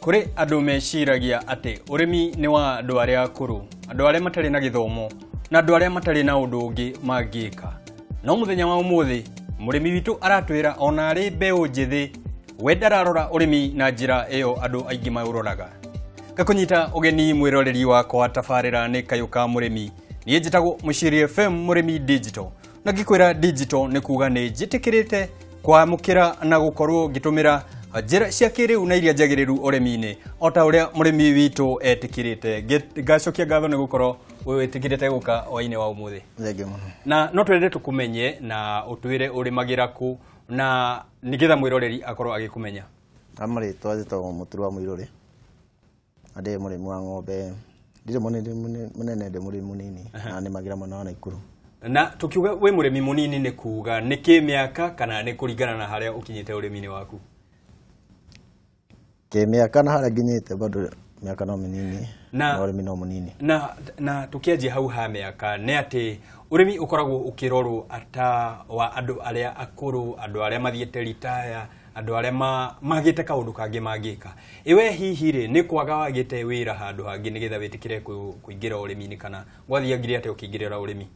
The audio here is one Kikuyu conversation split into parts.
Kũrĩ andũ meciragia atĩ ũrĩmi nĩ wa andũ arĩa akũrũ, andũ arĩa matarĩ na gĩthomo na andũ arĩa matarĩ na ũndũ ũngĩ mangĩka. No mũthenya wa ũmũthĩ mũrĩmi witũ aratwĩra ona arĩ mbeũ njĩthĩ we ndararora ũrĩmi na njĩra ĩyo andũ aingĩ maũroraga. Ngakũnyita ũgeni mwĩroreri wakwa tabarĩra nĩ Kayũ ka Mũrĩmi. Niĩ njĩtagwo Mũciĩri FM Mũrĩmi Digital. Na ngĩkwĩra digital nĩ kuga nĩ njĩtĩkĩrĩte kwamũkĩra na gũkorwo ngĩtũmĩra njĩra cia kĩrĩu na iria njagĩrĩru ũrĩmi-inĩ o ta ũrĩa mũrĩmi witũ etĩkĩrĩte. Ngacokia ngatho nĩ gũkorwo wĩtĩkĩrĩte gũka hwaĩ-inĩ wa ũmũthĩ. Thengiũ mũno. Na no twende tũkũmenye na ũtwĩre ũrĩmagĩra kũ na nĩgetha mwĩroreri akorwo agĩkũmenya. Marĩtwa njĩtagwo Mũturi wa Mũirũrĩ. Na ndĩ mũrĩmi wa ng'ombe. Ndirĩ mũnene ndĩ mũrĩmi mũnini na nĩmagĩra mwena wa Naikuru. Na tukiuga wĩ mũrĩmi mũnini nĩ kuga nĩ kĩmĩaka kana nĩ kũringana na harĩa ũkinyĩte ũrĩmi-inĩ waku? Kĩmĩaka na harĩa nginyĩte bado mĩaka no mĩnini na ũrĩmi no mũnini. Na tukianjia hau ha mĩaka nĩ atĩ ũrĩmi ũkoragwo ũkĩrorwo ata wa andũ arĩa akũrũ, andũ arĩa mathiĩte ritaya, andũ arĩa magĩte kaũndũ kangĩ mangĩka. Ĩwe hihi rĩ nĩ kwaga wagĩte wĩra handũ hangĩ nĩgetha wĩtĩkĩre kũingĩra ũrĩmi-inĩ kana gwathiangire atĩa ũkĩingĩrĩra ũrĩmi?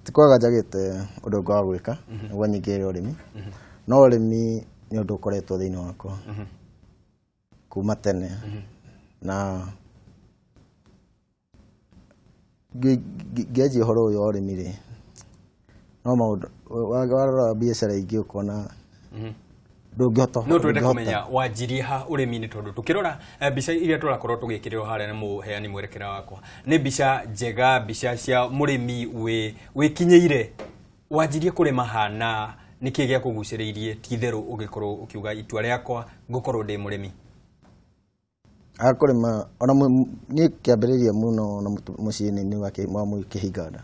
Ti kwaga njagĩte ũndũ ũngĩ wa gwĩka nĩguo nyingĩrĩre ũrĩmi, no ũrĩmi nĩ ũndũ ũkoretwo thĩinĩ wakwa kuma tene na ngĩanjia ũhoro ũyũ wa ũrĩmi rĩ, no maũndũ warora biacara ingĩ ũkona ndũngĩhota. No twende kũmenya wanjirie ha ũrĩmi-inĩ tondũ tũkĩrora mbica iria tũrakorwo tũgĩkĩrĩrwo harĩa nĩ mũheani mwerekera wakwa nĩ mbica njega, mbica cia mũrĩmi wĩkinyĩire. Wanjirie kũrĩma ha na nĩkĩ gĩakũgucĩrĩirie ti itherũ ũgĩkorwo ũkiuga itua rĩakwa ngũkorwo ndĩ mũrĩmi? Kũrĩma ona niĩ kĩambĩrĩria mũno na mũciĩ-inĩ nĩ wa Kĩhinganda.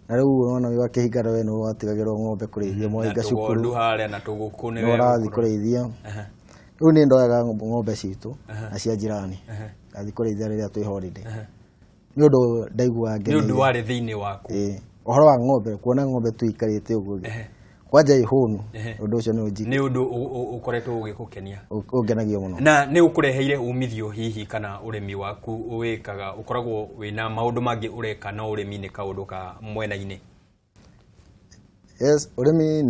Na rĩu ũrona wĩ wa Kĩhinganda we nĩwe watigagĩrwo ng'ombe kũrĩithia mwahinga cukuru harĩa na tũgũkũ nĩwe ũrathiĩ kũrĩithia. Rĩu niĩ ndoyaga ng'ombe citũ na cia jirani ngathiĩ kũrĩithia rĩrĩa twĩ holiday. Nĩ ũndũ ndaiguaga ngeneire. Nĩ ũndũ warĩ thĩinĩ waku. Ũhoro wa ng'ombe, kuona ng'ombe tu ikarĩte ũguo kwanja ihũnu, ũndũ ũcio nĩ ũnjiki. Nĩ ũndũ ũkoretwo ũgĩkũkenia. Ũngenagia mũno. Na nĩ ũkũreheire umithio hihi kana ũrĩmi waku wĩkaga ũkoragwo wĩna maũndũ mangĩ ũreka no ũrĩmi nĩ kaũndũ ka mwena-inĩ? Yes, ũrĩmi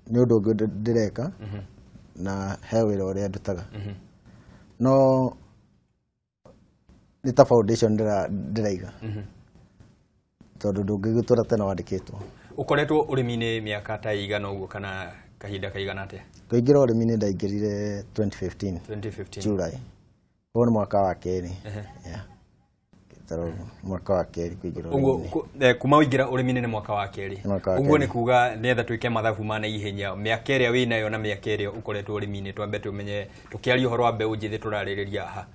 nĩ ũndũ ũngĩ ndĩreka na he wĩra ũrĩa ndutaga. No nĩ ta foundation ndĩraiga tondũ ndũngĩgĩtũra tene wandĩkĩtwo. Ũkoretwo ũrĩmi-inĩ mĩaka ta ĩigana ũguo kana kahinda kaigana atĩa? Kũingĩra ũrĩmi-inĩ ndaingĩrire 2015. 2015. July. Ũguo nĩ mwaka wa kerĩ. Mwaka wa kerĩ kũingĩra ũrĩmi-inĩ. Ũguo kuma ũingĩra ũrĩmi-inĩ nĩ mwaka wa kerĩ. Ũguo nĩ kuga nĩgetha twĩke mathabu ma naihenya mĩaka ĩrĩa wĩnayo na mĩaka ĩrĩa ũkoretwo ũrĩmi-inĩ twambe tũmenye tũkĩaria ũhoro wa mbeũ njĩthĩ tũrarĩrĩria haha.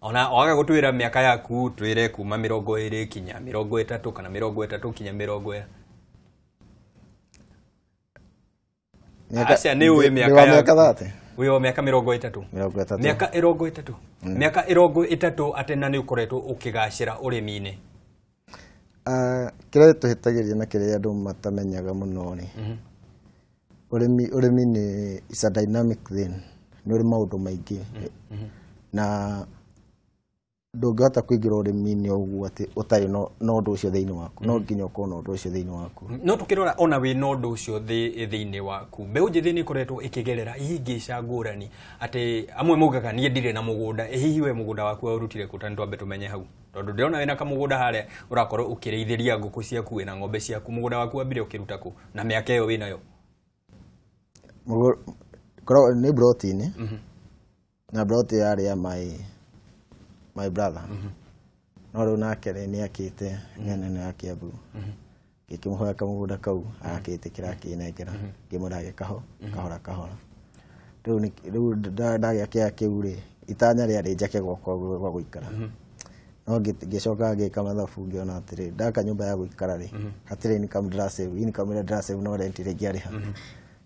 Ona waga gũtwĩra mĩaka yaku twĩre kuma 20 kinya 30 kana 30 kinya 40. Aca nĩ ũĩ mĩaka yaku. Wĩ wa mĩaka 30. Mĩaka 30. Mĩaka 30 atĩ na nĩ ũkoretwo ũkĩgacĩra ũrĩmi-inĩ. Kĩrĩa tũhĩtagĩria na kĩrĩa andũ matamenyaga mũno rĩ, ũrĩmi nĩ is a dynamic thing, nĩ ũrĩ maũndũ maingĩ na ndũngĩhota kũingĩra ũrĩmi-inĩ ũguo atĩ ũtarĩ na ũndũ ũcio thĩinĩ waku, no nginya ũkorwo na ũndũ ũcio thĩinĩ waku. No tũkĩrora ona wĩ na ũndũ ũcio thĩinĩ waku, mbeũ njĩthĩ nĩ ĩkoretwo ĩkĩgerera ihĩngĩca ngũrani atĩ amwe maugaga niĩ ndirĩ na mũgũnda. Hihi we mũgũnda waku waũrutire kũ? Ta nĩtwambe tũmenye hau, tondũ ndĩrona wĩna kamũgũnda harĩa ũrakorwo ũkĩrĩithĩria ngũkũ ciaku wĩna ng'ombe ciaku. Mũgũnda waku wambire ũkĩruta kũ na mĩaka ĩyo wĩnayo? Nĩ broti-inĩ na broti yarĩ ya my brother. No rĩu nake nĩ akĩte nene ya Kiambu. Ngĩkĩmũhoya kamũgũnda kau agakĩtĩkĩra akĩnengera ngĩmwĩra age kahora kahora. Rĩu ndagĩa kĩaya kĩu rĩ, itanya rĩarĩ njake gwakwa gwa gũikara. No ngĩcoka ngĩka mathabu ngĩona atĩrĩ ndaka nyũmba ya gũikara rĩ, hatirĩ income ndĩrasave, income ĩrĩa ndĩrasave no rent ĩrĩa ingĩarĩha.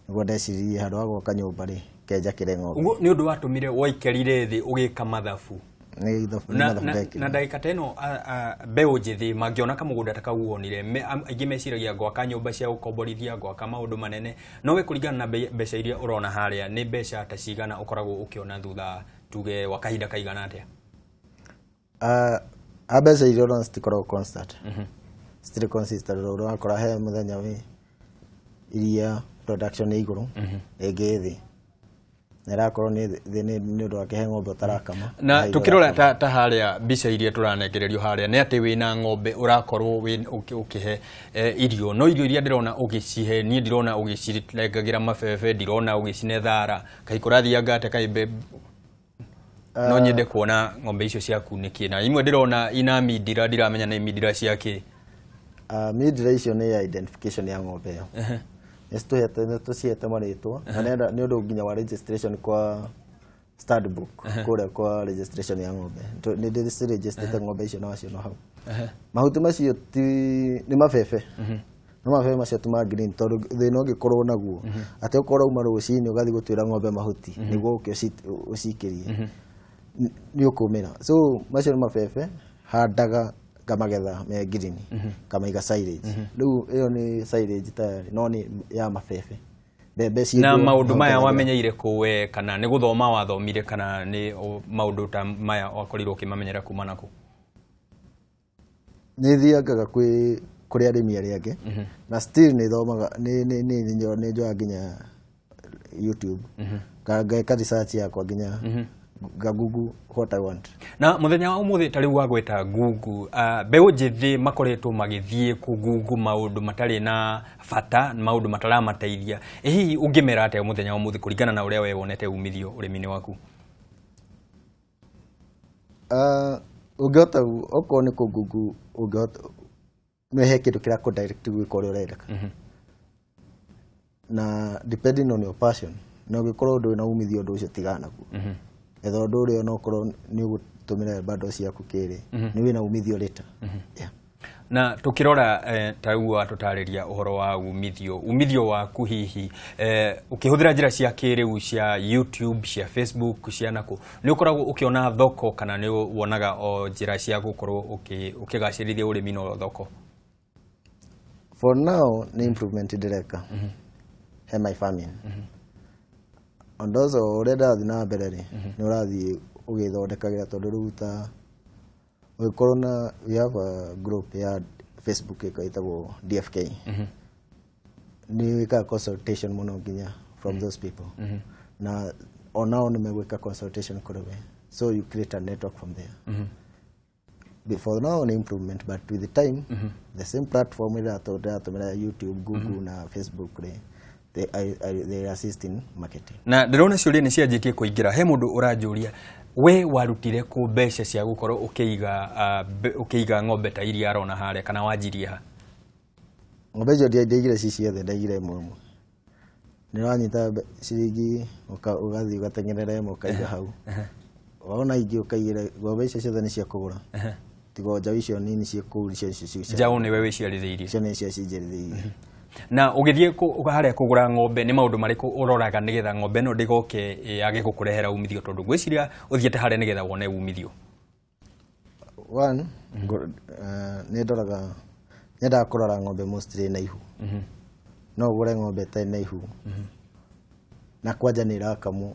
Nĩguo ndeciririe handũ ha gwaka nyũmba rĩ, kenjakĩre ng'ombe. Ũguo nĩ ũndũ watũmire waikarire thĩ ũgĩka mathabu Nĩ ithabu nĩ na, mathabu na, ndekire. Na ndagĩka ta ĩno mbeũ njĩthĩ mangĩona kamũgũnda ta kau wonire, aingĩ meciragia gwaka nyũmba cia gũkomborithia, gwaka maũndũ manene, no we kũringana na mbeca iria ũrona harĩa, nĩ mbeca ta cigana ũkoragwo ũkĩona thutha tuge wa kahinda kaigana atĩa? A mbeca iria ũrona citikoragwo constant, citirĩ consistent. Ũrakora he mũthenya wĩ iria production nĩ igũrũ, ĩngĩ thĩ, na ĩrakorwo nĩ thĩ nĩ ũndũ wa he ng'ombe ũtarakama. Na he iria tukirora ũrakama. ta harĩa mbica iria tũranengererio harĩa nĩ atĩ wĩna ng'ombe ũrakorwo ũkĩhe irio, no irio iria ndĩrona ũgĩcihe, niĩ ndirona ũgĩcirengagĩra mabebe, ndirona ũgĩcine thara, kaĩ kũrathianga atĩa? Kaĩ no nyende kuona ng'ombe icio ciaku nĩkĩ, na imwe ndĩrona ina mindira, ndiramenya nĩ mindira cia kĩ. Mindira icio nĩ ya identification ya ng'ombe ĩyo. Nĩ tũcihete marĩtwa na nĩ ũndũ nginya wa registration kwa stud book, kũrĩa kwa registration ya ng'ombe. Nĩ ndĩciregistrĩte ng'ombe icio na waciona hau. Mahuti macio ti nĩ mabebe, no mabebe macio ti ma green, tondũ thĩna ũngĩkorwo naguo atĩ ũkorwo uma rũcinĩ ũgathiĩ gũtuĩra ng'ombe mahuti nĩguo ũke ũcikĩrie, nĩ ũkũmĩra. So macio nĩ mabebe handaga, ngamagetha me green, ngamaiga silage. Rĩu ĩyo nĩ silage tayari, no nĩ ya mabebe, mbembe ciĩ Na kuo, maũndũ maya no wamenyeire kũ we, kana nĩ gũthoma wathomire, kana nĩ maũndũ ta maya wakorirwo ũkĩmamenyera kuma nakũ? Nĩ thiangaga kwĩ kũrĩ arĩmi arĩa angĩ, na still nĩ thomaga, nĩ njoyaga nginya YouTube, ngeka research yakwa, nginya nga Google what I want. Na muthenya wa umuthi, ta riu wagweta Google, mbeũ njĩthĩ makoretwo magĩthiĩ kũ Google maũndũ matarĩ na bata, maũndũ mataramateithia. Ĩ hihi ũngĩmera atĩa mũthenya wa ũmũthĩ kũringana na ũrĩa we wonete umithio ũrĩmi-inĩ waku? Ũngĩhota okorwo nĩ kũ Google, ũngĩhota nĩ he kĩndũ kĩra kũ direct gwĩka ũrĩa ũrenda, na depending on your passion, na ũngĩkorwo ndũrĩ na umithio ũndũ ũcio, tigana naguo. Etha ũndũ ũrĩa onokorwo nĩ ũgũtũmĩra bando ciaku kĩrĩ nĩ wĩna umithio later. Yeah. Na tukirora ta rĩu watũtarĩria ũhoro wa umithio waku, hihi ũkĩhũthĩra njĩra cia kĩrĩu cia YouTube, cia Facebook, cia nakũ, nĩ ũkoragwo ũkĩona thoko, kana nĩ wonaga o njĩra cia gũkorwo ũkĩgacĩrithia ũrĩmi no thoko? For now nĩ improvement ndĩreka he my farming, and also ũrĩa ndĩrathiĩ na mbere rĩ, nĩ ũrathiĩ ũgĩthondekagĩra, tondũ rĩu ta ũgĩkorwo na we have a group ya Facebook ĩtagwo DFK, nĩ wĩkaga consultation mũno nginya from those people, na onao nĩ megwĩka consultation kũrĩ we, so you create a network from there. Before now ni improvement, but with the time, the same platform ĩrĩa ndĩratũmĩra, YouTube, Google na Facebook rĩ, they assist in marketing. Na ndĩrona ciũria nĩ cianjĩtie kũingĩra. He mũndũ ũranjũria, we warutire kũ mbeca cia gũkorwo ũkĩiga ng'ombe ta iria arona harĩa, kana wanjirie ha? Ng'ombe icio ndiaigire ci ciothe, ndaigire ĩmwe ĩmwe. Nĩ ũranyita ciringi, ũgathiĩ ũgateng'erera ĩmwe ũkaiga hau, wona ingĩ ũkaigĩra. Ng'ombe icio ciothe nĩ cia kũgũra, tiga njaũ icio nini ciĩ kũu, icio Njaũ nĩwe wĩciarithĩirie? Icio nĩ cio cinjĩrithĩirie. Na ũgĩthiĩ harĩa kũgũra ng'ombe, nĩ maũndũ marĩkũ ũroraga nĩgetha ng'ombe ĩno ndĩgoke yage gũkũrehera umithio, tondũ ngwĩciria ũthiĩte harĩa nĩgetha wone umithio? One, nĩ ndoraga, nyendaga kũrora ng'ombe mostly na ihu. No ũgũre ng'ombe ĩtarĩ na ihu na kwanja nĩ ĩrakamwo,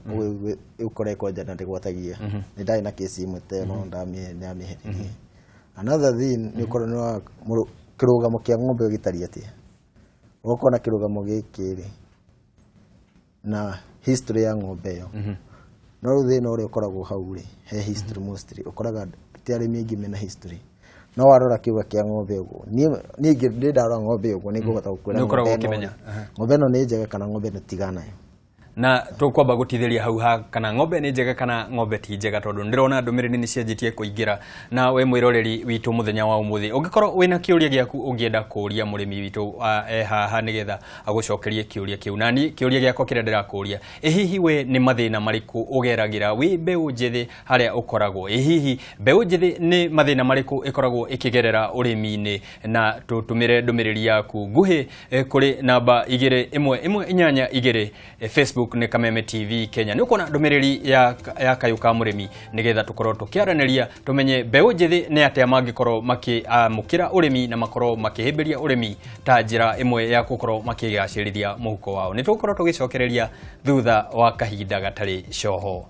ũkore kwanja na ndĩgwatagia. Nĩ ndarĩ na kesi ĩmwe ta ĩno, ndamĩeheririe. Another thing nĩ ũkorwo nĩ wa kĩrũgamo kĩa ng'ombe ĩyo gĩtariĩ atĩa. Ũgakorwo na kĩrũgamo gĩkĩ rĩ, na history ya ng'ombe ĩyo. No rĩu thĩna ũrĩa ũkoragwo hau rĩ, he history, mostly ũkoraga ti arĩmi aingĩ mena history, no warora kĩũga kĩa ng'ombe ũguo, niĩ ndĩ ndarora ng'ombe ũguo nĩ ngũhota gũkwĩra Nĩ ũkoragwo ng'ombe ĩno ũkĩmenya. Ng'ombe ĩno nĩ njega kana ng'ombe ĩno tigana nayo. Na tũkwamba gũtithĩria hau ha kana ng'ombe nĩ njega kana ng'ombe ti njega, tondũ ndĩrona ndũmĩrĩri nĩ cianjĩtie kũingĩra. Na we mwĩroreri witũ, mũthenya wa ũmũthĩ ũngĩkorwo wĩna kĩũria gĩaku ũngĩenda kũũria mũrĩmi witũ, e haha nĩgetha agũcokerie kĩũria kĩu. Na niĩ kĩũria gĩakwa kĩrĩa ndĩrakũũria, ĩ hihi we nĩ mathĩna marĩkũ ũgeragĩra wĩ mbeũ njĩthĩ harĩa ũkoragwo? Ĩ hihi mbeũ njĩthĩ nĩ mathĩna marĩkũ ĩkoragwo ĩkĩgerera ũrĩmi-inĩ? Na tũtũmĩre ndũmĩrĩri yaku nguhĩ kũrĩ namba 21182, Facebook. Facebook nĩ Kameme TV Kenya. Nĩ ũkuona ndũmĩrĩri ya kayũ ka mũrĩmi nĩgetha tũkorwo tũkĩaranĩria tũmenye mbeũ njĩthĩ nĩ atĩa mangĩkorwo makĩamũkĩra ũrĩmi na makorwo makĩhĩmbĩria ũrĩmi ta njĩra ĩmwe ya gũkorwo makĩgacĩrithia mũhuko wao. Nĩ tũgũkorwo tũgĩcokereria thutha wa kahinda gatarĩ coho.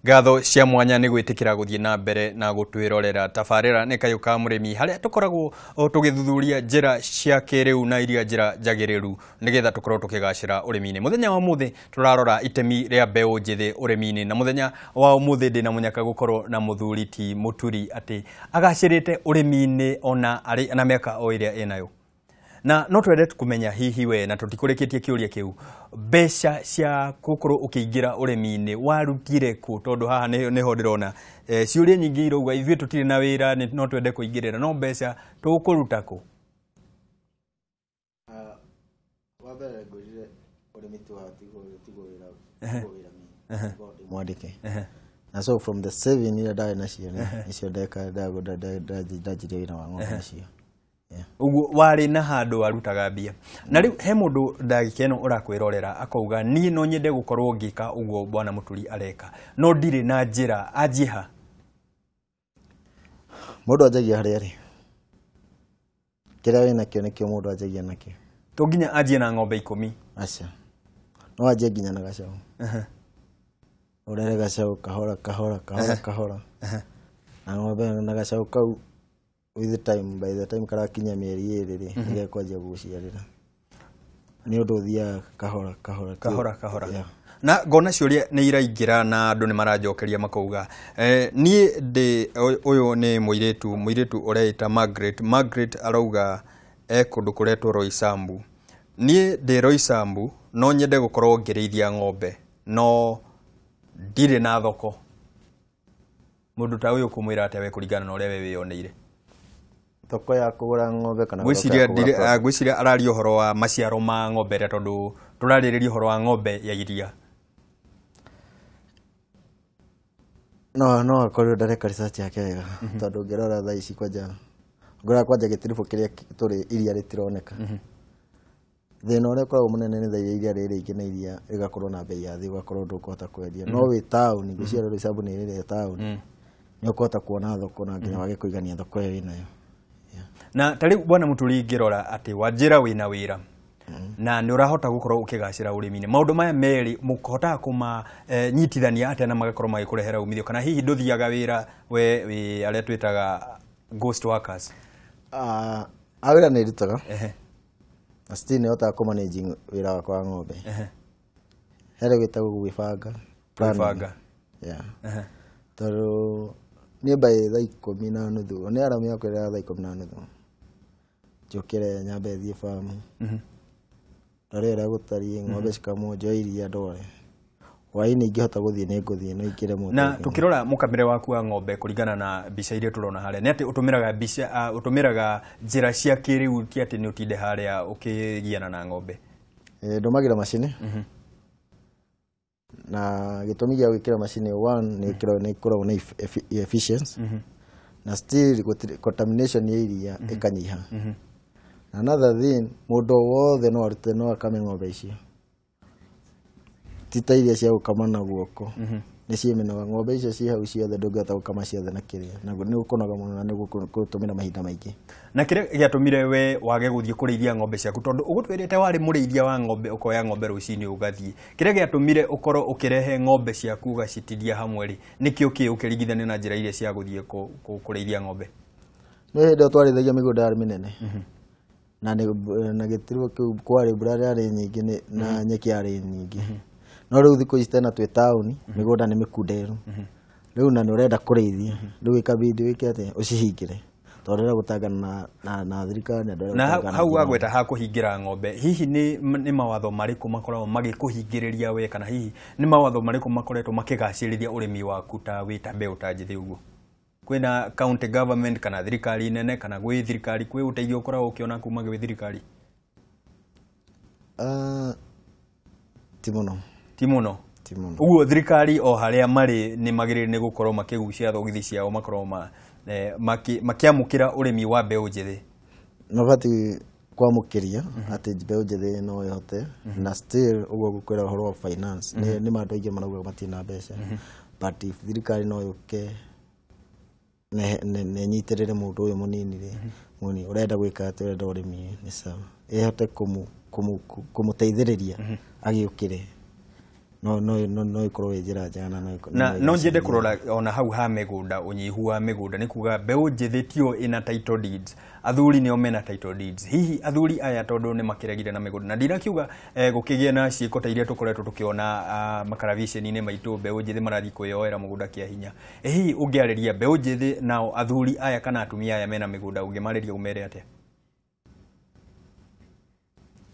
Ngatho cia mwanya nĩ gwĩtĩkĩra gũthiĩ na mbere na gũtwĩrorera. Tabarĩra nĩ kayũ ka mũrĩmi harĩa tũkoragwo tũgĩthuthuria njĩra cia kĩrĩu na iria njĩra njagĩrĩru nĩgetha tũkorwo tũkĩgacĩra ũrĩmi-inĩ. Mũthenya wa ũmũthĩ tũrarora itemi rĩa mbeũ njĩthĩ ũrĩmi-inĩ, na mũthenya wa ũmũthĩ ndĩna mũnyaka gũkorwo na mũthuri ti Mũturi atĩ agacĩrĩte ũrĩmi-inĩ ona arĩ na mĩaka o ĩrĩa ĩnayo. Na no twende kũmenya hihi we, na tũtikũrĩkĩtie kĩũria kĩu, mbeca cia gũkorwo ũkĩingĩra ũrĩmi-inĩ warutire kũ? Tondũ haha nĩho ndĩrona ciũria nyingĩ irauga ithuĩ tũtirĩ na wĩra, no twende kũingĩrĩra, no mbeca tũkũruta kũ? Wa mbere ngwĩrire ũrĩmi tiguo wĩra mwandĩke. Na so from the 7 iria ndarĩ nacio nĩcio ndanjirie wĩra wa ng'ombe nacio. Ũguo warĩ na handũ warutaga mbia. Na rĩu he mũndũ ndagĩka ĩno ũrakwĩrorera akauga niĩ no nyende gũkorwo ngĩka ũguo bwana Mũturi areka, no ndirĩ na njĩra, anjie ha? Mũndũ anjagia harĩa arĩ. Kĩrĩa wĩnakĩo nĩkĩo mũndũ anjagia nakĩo. To nginya anjie na ng'ombe 10? Aca. No anjie nginya na gacaũ. Ũrere gacaũ kahora kahora kahora kahora. Na ng'ombe na gacaũ kau with the time, by the time karakinya mĩeri 2 rĩ, nĩgekwanjia gũgũciarĩra. Nĩ ũndũ ũthiaga kahora kahora kahora kahora. Na ngona ciũria nĩ iraingĩra na andũ nĩ maranjokeria makauga niĩ ndĩ ũyũ nĩ mũirĩtu ũreĩta Margaret. Margaret arauga kũndũ kũretwo Roysambu. Niĩ ndĩ Roysambu, no nyende gũkorwo ngĩrĩithia ng'ombe, no ndirĩ na thoko. Mũndũ ta ũyũ kũmwĩra atĩa we kũringana na ũrĩa we wĩyoneire? Thoko ya kũgũra ng'ombe kana ngwĩciria araria ũhoro wa maciaro ma ng'ombe ĩrĩa, tondũ tũrarĩrĩria ũhoro wa ng'ombe ya iria. No akorwo ndareka research yake wega, tondũ ũngĩrora thaa ici kwanja ngora kwanja gĩtiribũ kĩrĩa tũrĩ iria rĩtironeka. Thĩna ũrĩa ũkoragwo mũnene nĩ thaa iria rĩrĩ rĩingĩ na iria rĩgakorwo na bei ya thĩ, ũgakorwo ndũkũhota kwendia. No wĩ taũni, ngwĩciria Roysambu nĩ ĩrĩa taũni, nĩ ũkũhota kuona thoko na nginya wage kũigania thoko ĩyo wĩnayo. Na ta rĩu bwana Mũturi ngĩrora atĩ wanjĩra wĩna wĩra na nĩ ũrahota gũkorwo ũkĩgacĩra ũrĩmi-inĩ, maũndũ maya merĩ mũkũhotaga kũmanyitithania atĩa na magakorwo magĩkũrehera umithio? Kana hihi ndũthiaga wĩra we wĩ arĩa twĩtaga ghost workers? A wĩra nĩ ndutaga. Na still nĩ hotaga kũmanage wĩra wakwa wa ng'ombe. He rĩu wĩtagwo gwĩbanga. Gwĩbanga. Yeah. Tondũ niĩ by thaa 10:30, nĩ alarm yakwa ĩrĩa thaa 10:30, njũkĩre nyambe thiĩ farm, ndore ũrĩa gũtariĩ, ng'ombe cikamwo, njoe iria ndware. Hwaĩ-inĩ ingĩhota gũthiĩ nĩ ngũthiĩ, no ingĩre mũndũ. Na tũkĩrora mũkamĩre waku wa ng'ombe kũringana na mbica iria tũrona harĩa, nĩ atĩ ũtũmĩraga mbica, ũtũmĩraga njĩra cia kĩrĩu, ti atĩ nĩ ũtinde harĩa ũkĩgiana na ng'ombe? Ndũmagĩra macini. Na gĩtũmi gĩa gwĩkĩra macini, one, nĩ ĩkoragwo na efficiency, na still contamination ya iria ĩkanyiha. Na another thing, mũndũ wothe no arute, no akame ng'ombe icio. Ti ta iria cia gũkama na guoko, nĩ ciĩ mĩnoga. Ng'ombe icio ciĩ hau ciothe ndũngĩhota gũkama ciothe na kĩrĩa, na nĩ ũkũnoga mũno na nĩ ũgũtũmĩra mahinda maingĩ. Na kĩrĩa gĩatũmire we wage gũthiĩ kũrĩithia ng'ombe ciaku, tondũ ũgũtwĩrĩte warĩ mũrĩithia wa ng'ombe, ũkoya ng'ombe rũcinĩ ũgathiĩ, kĩrĩa gĩatũmire ũkorwo ũkĩrehe ng'ombe ciaku ũgacitiria hamwe rĩ, nĩkĩo kĩ ũkĩringithania na njĩra iria cia gũthiĩ kũrĩithia ng'ombe? Nĩ hĩndĩ ĩyo twarĩithagia mĩgũnda yarĩ mĩnene, na gĩtiribũ kĩu kwarĩ mbura yarĩ nyingĩ na nyeki yarĩ nyingĩ. No rĩu thikũ ici tena twĩ taũni, mĩgũnda nĩ mĩkunderu. Rĩu na nĩ ũrenda kũrĩithia, rĩu ĩkabidi wĩke atĩa, ũcihingĩre, tondũ ndũrenda gũtangana na thirikari. Na hau wagweta ha kũhingĩra ng'ombe, hihi nĩ mawatho marĩkũ makoragwo magĩkũhingĩrĩria we, kana hihi nĩ mawatho marĩkũ makoretwo makĩgacĩrithia ũrĩmi waku ta wĩ ta mbeũ ta njĩthĩ ũguo? Kwĩna county government kana thirikari nene, kana gwĩ thirikari kwĩ ũteithio ũkoragwo ũkĩona kuma gwĩ thirikari? Ti mũno. Ti mũno. Ti mũno. Ũguo thirikari o harĩa marĩ nĩ magĩrĩire nĩ gũkorwo makĩgucia thogithi ciao, makorwo makĩamũkĩra ũrĩmi wa mbeũ njĩthĩ. Mabatiĩ kwamũkĩria atĩ mbeũ njĩthĩ no ĩhote, na still ũguo gũkwĩra ũhoro wa finance nĩ ma andũ aingĩ marauga matirĩ na mbeca, but if thirikari no yũke na ĩnyitĩrĩre mũndũ ũyũ mũnini rĩ, mũnini ũrenda gwĩka atĩ ũrenda ũrĩmi, nĩ sawa, ĩhote kũmũteithĩrĩria agĩũkĩre, no ĩkorwo ĩ njĩra njega na na no nyende kũrora ona hau ha mĩgũnda, ũnyihu wa mĩgũnda nĩ kuga mbeũ njĩthĩ tio ĩna title deeds, athuri nĩo mena title deeds. Hihi athuri aya tondũ nĩ makĩregire na mĩgũnda, na ndirakiuga gũkĩgĩa na ciĩko ta iria tũkoretwo tũkĩona makaraviceni-inĩ maitũ, mbeũ njĩthĩ marathiĩ kwĩyoera mũgũnda kĩa hinya. Hihi ũngĩarĩria mbeũ njĩthĩ nao athuri aya kana atumia aya mena mĩgũnda, ũngĩmarĩria ũmere atĩa?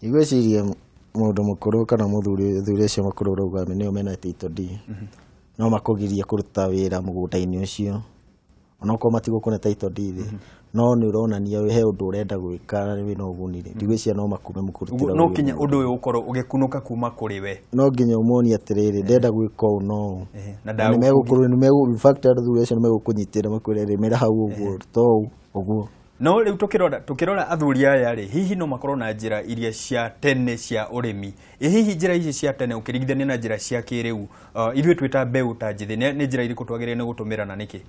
Igwĩciria mũndũ mũkũrũ kana mũthuri, athuri acio makũrũ ũrauga nĩo mena title deed, no makũgirie kũruta wĩra mũgũnda-inĩ ũcio, onokorwo matigũkũne title deed, no nĩ ũronania he ũndũ ũrenda gwĩka na wĩna ũguni rĩ, ndigwĩciria no makume mũkũrutĩra. No nginya ũndũ ũyũ ũkorwo ũgĩkunũka kuma kũrĩ we, no nginya ũmonie atĩrĩrĩ, ndenda gwĩka ũũ no ũũ, na nĩmegũkorwo in fact athuri acio nĩmegũkũnyitĩrĩra makwĩre rĩmĩra hau ũguo to ũguo. No rĩu tũkĩrora athuri aya rĩ, hihi no makorwo na njĩra iria cia tene cia ũrĩmi. Hihi njĩra ici cia tene ũkĩringithania na njĩra cia kĩrĩu, ithuĩ twĩ ta mbeũ ta njĩthĩ, nĩ njĩra irĩkũ twagĩrĩire nĩ gũtũmĩra na nĩkĩ?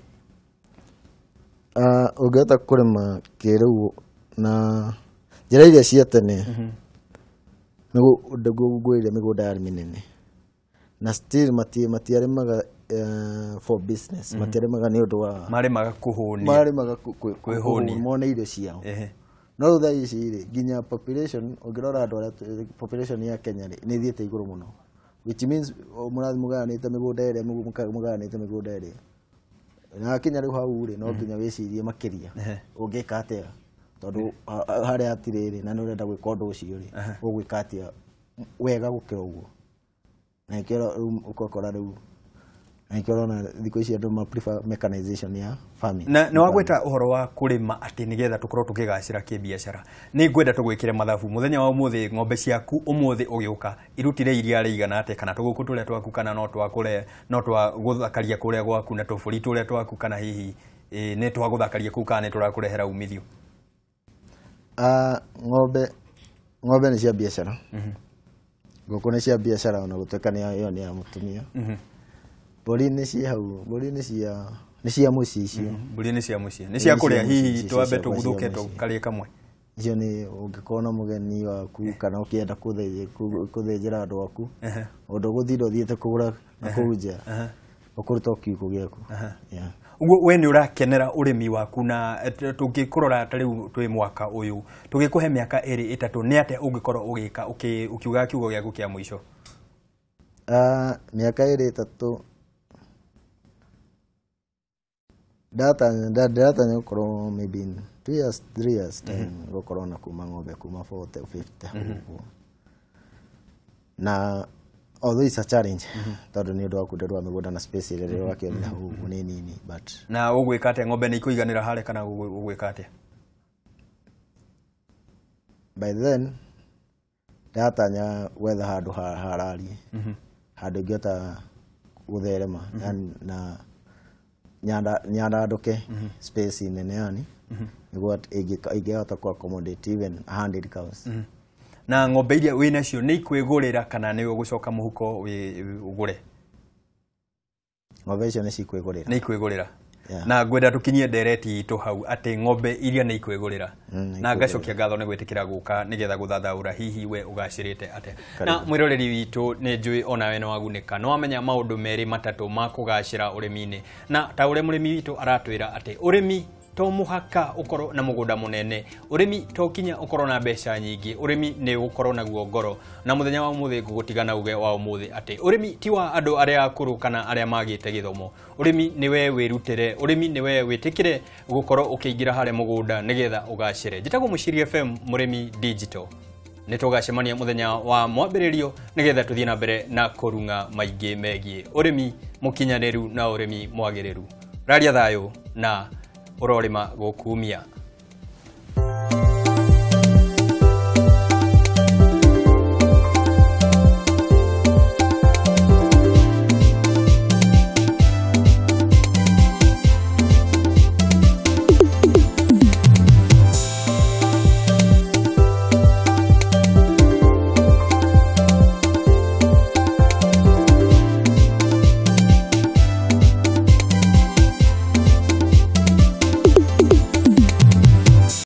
Ũngĩhota kũrĩma kĩrĩu na njĩra iria cia tene, ngwĩrire mĩgũnda yarĩ mĩnene na still matiarĩmaga for business, matiarĩmaga nĩ ũndũ wa marĩmaga kũhũnia, marĩmaga kwĩhũnia mone irio ciao. No rĩu thaa ici rĩ, nginya population ũngĩrora andũ arĩa population ya Kenya rĩ nĩ ĩthiĩte igũrũ mũno, which means mũrathiĩ mũgayanĩte mĩgũnda ĩrĩa mũgayanĩte mĩgũnda ĩrĩa na kinya rĩu hau rĩ, no nginya wĩcirie makĩria ũngĩka atĩa, tondũ harĩa hatirĩ rĩ na nĩ ũrenda gwĩka ũndũ ũcio rĩ, ũgwĩka atĩa wega gũkĩra ũguo. Na nĩkĩo rĩu ũgakora rĩu na nĩkĩo ũrona thikũ ici andũ ma prefer mechanization ya farming. Na nĩ wagweta ũhoro wa kũrĩma atĩ nĩgetha tũkorwo tũkĩgacĩra kĩbiacara, nĩ ngwenda tũgwĩkĩre mathabu mũthenya wa ũmũthĩ. Ng'ombe ciaku ũmũthĩ ũgĩũka irutire iria rĩigana atĩa, kana tũgũkũ tũrĩa twaku, kana no twa kũrĩa, no twa gũthakaria kũrĩa gwaku, na tũbũri tũrĩa twaku, kana hihi nĩ twa gũthakaria kũu, kana nĩ tũrakũrehera umithio? Ng'ombe nĩ cia biacara, ngũkũ nĩ cia biacara, ona gũtuĩka nĩ ĩyo nĩ ya mũtumia. Mbũri nĩ cia hau, mbũri nĩ cia mũciĩ icio. Mbũri nĩ cia mũciĩ, nĩ cia kũrĩa, hihi twambe tũguthũke tũkarĩe kamwe? Icio nĩ ũngĩkorwo na mũgeni waku kana ũkĩenda kũthĩnjĩra andũ aku, ũndũ ũgũtinda ũthiĩte kũgũra na kũu nja, ũkũruta o kiugũ gĩaku. Ũguo we nĩ ũrakenera ũrĩmi waku, na tũngĩkũrora ta rĩu twĩ mwaka ũyũ, tũgĩkũhe mĩaka 2 3, nĩ atĩa ũngĩkorwo ũgĩka ũkiuga kiugo gĩaku kĩa mũico? Mĩaka 2 3 ndĩratanya gũkorwo maybe in 2 years 3 years time gũkorwo na kuma ng'ombe kuma 40 50 ũguo, na although it's a challenge tondũ nĩ ũndũ wa kũnderwa mĩgũnda na space ĩrĩa ũrakĩonera hau ũguo nĩ nini, but na ũgwĩka atĩa? Ng'ombe nĩ ikũiganĩra harĩa kana ũgwĩka atĩa? By then ndĩratanya gwetha handũ hararie, handũ ingĩhota gũtherema na nyandandũke space nene, yani nĩguo ĩngĩhota ku accommodate even 100 cows. Na ng'ombe iria wĩ nacio nĩ ikwĩgũrĩra kana nĩ ũgũcoka mũhuko ũgũre? Ng'ombe icio nĩ cikwĩgũrĩra. Nĩ ikwĩgũrĩra. Na ngwenda tũkinyie ndereti itũ hau atĩ ng'ombe iria nĩ ikwĩgũrĩra. Na ngacokia ngatho nĩ gwĩtĩkĩra gũka nĩgetha gũthathaũra hihi we ũgacĩrĩte atĩa. Na mwĩroreri witũ nĩ njũĩ onawe nĩ wagunĩka, nĩ wamenya maũndũ 2 3 ma kũgacĩra ũrĩmi-inĩ, na ta ũrĩa mũrĩmi witũ aratwĩra atĩ ũrĩmi to mũhaka ũkorwo na mũgũnda mũnene, ũrĩmi to kinya ũkorwo na mbeca nyingĩ, ũrĩmi nĩ ũkorwo naguo ngoro. Na mũthenya wa ũmũthĩ ngũgũtigana uge wa ũmũthĩ atĩ ũrĩmi ti wa andũ arĩa akũrũ kana arĩa magĩte gĩthomo, ũrĩmi nĩ we wĩrutĩre, ũrĩmi nĩ we wĩtĩkĩre gũkorwo ũkĩingĩra harĩa mũgũnda nĩgetha ũgacĩre. Njĩtagwo Mũciri FM Mũrĩmi Digital, nĩ tũgacemania mũthenya wa mwambĩrĩrio nĩgetha tũthiĩ na mbere na kũrung'a maingĩ megiĩ ũrĩmi mũkinyanĩru na ũrĩmi mwagĩrĩru. Raria thayũ na ũrorĩma gũkumia.